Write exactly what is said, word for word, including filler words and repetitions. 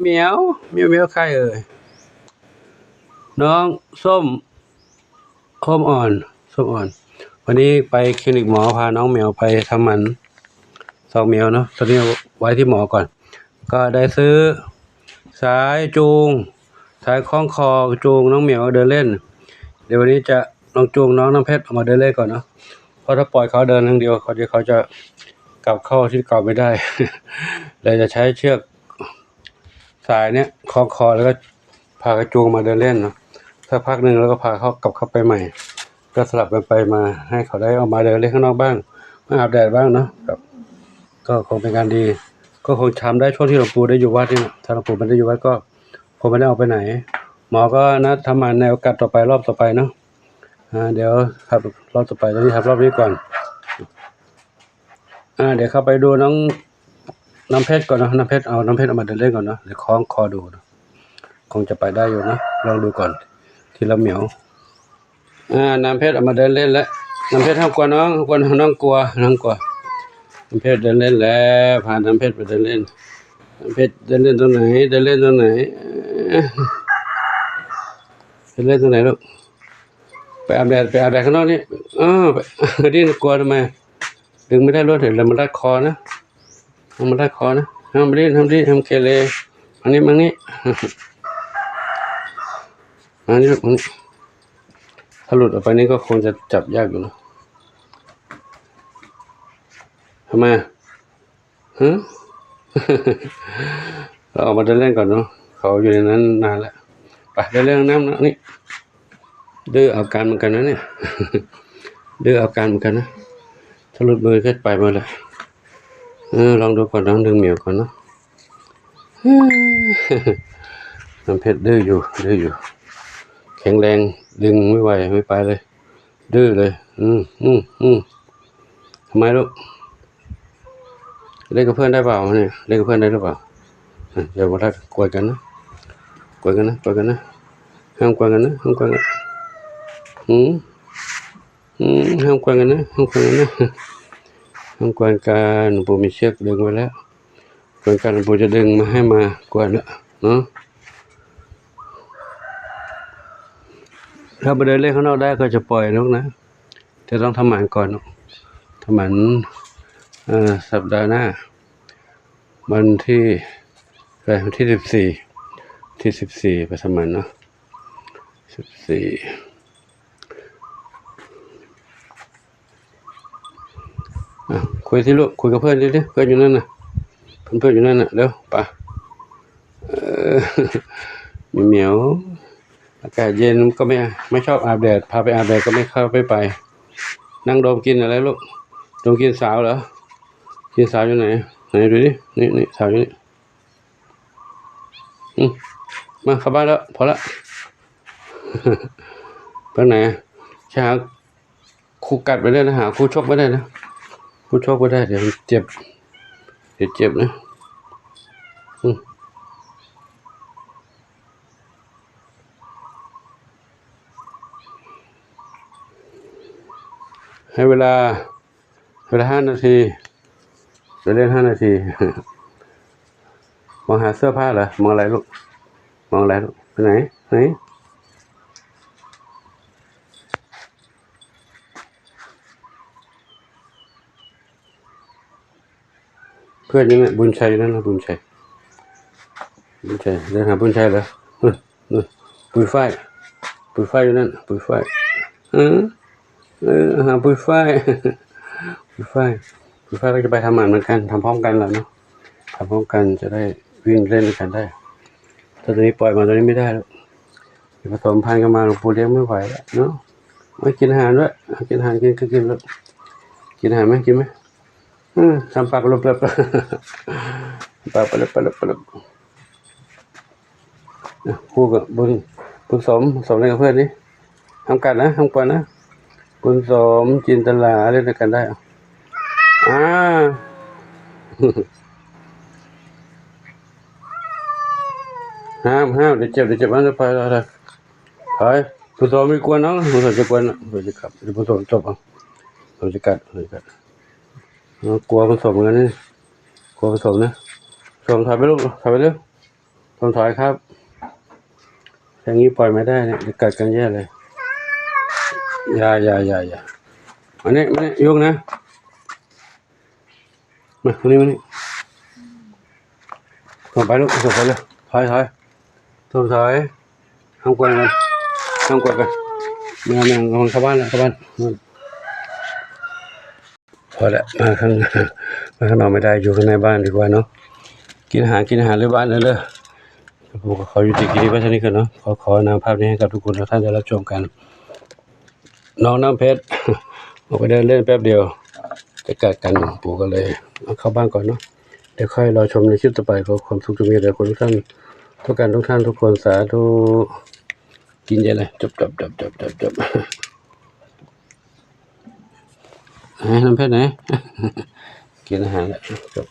เหมียว เหมียว เหมียว ใครเอ่ย น้องส้ม ส้มอ่อน ส้มอ่อน วันนี้ไปคลินิกหมอ พาน้องเหมียวไปทำหมัน สองเหมียวเนาะ ตอนนี้เอาไว้ที่หมอก่อน ก็ได้ซื้อ สายจูง สายคล้องคอจูงน้องเหมียวเดินเล่น เดี๋ยววันนี้จะลองจูงน้องน้ำเพชรออกมาเดินเล่นก่อนเนาะ เพราะถ้าปล่อยเขาเดินทางเดียว เขาจะ เขาจะกลับเข้าที่เก่าไม่ได้ เลยจะใช้เชือก สายเนี้ยคล้องคอแล้วก็พาเขาจูงมาเดินเล่นเนาะ สักพักหนึ่งแล้วก็พาเขากลับเข้าไปใหม่ ก็สลับกันไปมา ให้เขาได้ออกมาเดินเล่นข้างนอกบ้าง มาอาบแดดบ้างเนาะ ครับ ก็คงเป็นการดี ก็คงทำได้ช่วงที่หลวงปู่ได้อยู่วัดนี่แหละ ถ้าหลวงปู่ไม่ได้อยู่วัดก็คงไม่ได้ออกไปไหน หมอก็นัดทำหมันในโอกาสต่อไป รอบต่อไปเนาะ อ่า เดี๋ยวครับ รอบต่อไป ตอนนี้ครับ รอบนี้ก่อน อ่า เดี๋ยวเข้าไปดูน้อง น้ำเพชรก่อนเนาะ น้ำเพชร เอาน้ำเพชรออกมาเดินเล่นก่อนเนาะ เดี๋ยวคล้องคอดูเนาะ คงจะไปได้อยู่เนาะ ลองดูก่อน ทีละเหมียว อ่า น้ำเพชรออกมาเดินเล่นแล้ว น้ำเพชร ห้ามกลัวน้อง ห้ามกลัวน้อง กลัว น้องกลัว น้ำเพชรเดินเล่นแล้ว พาน้ำเพชรไปเดินเล่น น้ำเพชรเดินเล่นตรงไหน เดินเล่นตรงไหน เอ้ย เดินเล่นตรงไหนลูก ไปอาบแดด ไปอาบแดดข้างนอกนี่ เออ ไป นี่กลัวทำไม ดึงไม่ได้ รวดเดี๋ยวมันรัดคอนะ มันรัดคอนะ ห้ามดิ้น ห้ามดิ้น ห้ามเกเร อันนี้ มานี่ อันนี้ลูก อันนี้ ถ้าหลุดออกไปนี่ก็คงจะจับยากอยู่นะ ทำไมอะ ฮะ เราออกมาเดินเล่นก่อนเนาะ เขาอยู่ในนั้นนานแล้ว ไปเดินเล่นน้ำนะนี่ ดื้อเอาการเหมือนกันนะเนี่ย ดื้อเอาการเหมือนกันนะ ถ้าหลุดมือก็ไปหมดแหละ เออ ลองดูก่อน ลองดึงเหมียวก่อนเนาะ น้ำเพชรดื้ออยู่ ดื้ออยู่ แข็งแรง ดึงไม่ไหว ไม่ไปเลย ดื้อเลย อืม อืม อืม ทำไมลูก เล่นกับเพื่อนได้เปล่าเนี่ย เล่นกับเพื่อนได้หรือเปล่า อ่ะ อย่ามาละ กวนกันนะ กวนกันนะ กวนกันนะ ห้ามกวนกันนะ ห้ามกวนกัน อืม อืม ห้ามกวนกันนะ ห้ามกวนกันนะ ห้ามกวนกัน หลวงปู่มีเชือกดึงไว้แล้ว กวนกัน หลวงปู่จะดึงมาให้มากวนละเนาะ ถ้าไปเดินเล่นข้างนอกได้ก็จะปล่อยนกนะ จะต้องทำหมันก่อนเนาะ ทำหมัน เอ่อ สัปดาห์หน้า วันที่ อะไร วันที่สิบสี่ ที่สิบสี่ ไปทำหมันเนาะ สิบสี่ อ่ะ คุยสิลูก คุยกับเพื่อนดิ เพื่อนอยู่นั่นน่ะ เพื่อนๆอยู่นั่นน่ะ เร็ว ไป เออ เหมียว อากาศเย็นก็ไม่ ไม่ชอบอาบแดด พาไปอาบแดดก็ไม่เข้าไม่ไป นั่งดมกลิ่นอะไรลูก ดมกลิ่นสาวเหรอ กลิ่นสาวอยู่ไหน ไหนดูดิ นี่ นี่ สาวอยู่นี่ อืม มาเข้าบ้านแล้ว พอละ ไปไหนอะ จะหา คู่กัดไม่ได้นะ หาคู่ชกไม่ได้นะ คู่ชกไม่ได้ เดี๋ยวมันเจ็บ เดี๋ยวเจ็บนะ อืม ให้เวลา เวลาห้านาที ไปเล่นห้านาที มองหาเสื้อผ้าเหรอ มองอะไรลูก มองอะไรลูก ไปไหน ไหน เพื่อนอยู่นั่น บุญชัยอยู่นั่นนะ บุญชัย บุญชัย เดินหาบุญชัยเหรอ นู่น นู่น ปุยฝ้าย ปุยฝ้ายอยู่นั่น ปุยฝ้าย เออ เออ หาปุยฝ้าย ปุยฝ้าย ปุยฝ้ายก็จะไปทำหมันเหมือนกัน ทำพร้อมกันแหละเนาะ ทำพร้อมกันจะได้วิ่งเล่นด้วยกันได้ ถ้าตัวนี้ปล่อยมาตัวนี้ไม่ได้แล้ว เดี๋ยวผสมพันธุ์กันมา หลวงปู่เลี้ยงไม่ไหวแล้วเนาะ ไม่กินอาหารด้วย กินอาหาร กิน กิน กินแล้ว กินอาหารไหม กินไหม อืม ทำปากหลบๆ ปากปลบๆ ปลบๆ อ่ะ คู่กับบุญ บุญสม สมเล่นกับเพื่อนนี่ ห้ามกัดนะ ห้ามกวนนะ บุญสม จินตลา เล่นด้วยกันได้ อ่ะ อ่า ห้าม ห้าม เดี๋ยวเจ็บ เดี๋ยวเจ็บ มันจะไปอะไร ไป บุญสมไม่กวนเนาะ บุญสมจะกวนนะ บุญสมจะกัด เดี๋ยวบุญสมจบอ่ะ บุญสมจะกัด บุญสมจะกัด เออ กลัวบุญสมเหมือนกันนี่ กลัวบุญสมนะ บุญสมถอยไปลูก ถอยไปเร็ว ผมถอยครับ อย่างนี้ปล่อยไม่ได้เนี่ย เดี๋ยวกัดกันแย่เลย อย่า อย่า อย่า อย่า มานี่ มานี่ ยุ่งนะ มา มานี่ มานี่ ส่งไปลูก ส่งไปเลย ถอย ถอย ส่งถอย ห้ามกวนกัน ห้ามกวนกัน ไม่เอา ไม่เอา เอามันเข้าบ้านแล้ว เข้าบ้าน พอแล้ว มาข้าง มาข้างนอกไม่ได้ อยู่ข้างในบ้านดีกว่าเนาะ กินอาหาร กินอาหารในบ้านเลยเลย ผมก็ขอยุติคลิปไว้เท่านี้ก่อนเนาะ ขอ ขอนำภาพนี้ให้กับทุกคนทุกท่านได้รับชมกัน น้องน้ำเพชร ออกไปเดินเล่นแป๊บเดียว จะกัดกัน ปู่ก็เลยเอาเข้าบ้านก่อนเนาะ เดี๋ยวค่อยรอชมในคลิปต่อไป ขอความสุขจงมีแด่คนทุกท่าน ทุกการทุกท่านทุกคน สาธุ กินใหญ่เลย จบ จบ จบ จบ จบ จบ ให้น้ำเพชรหน่อย กินอาหารแล้ว จบ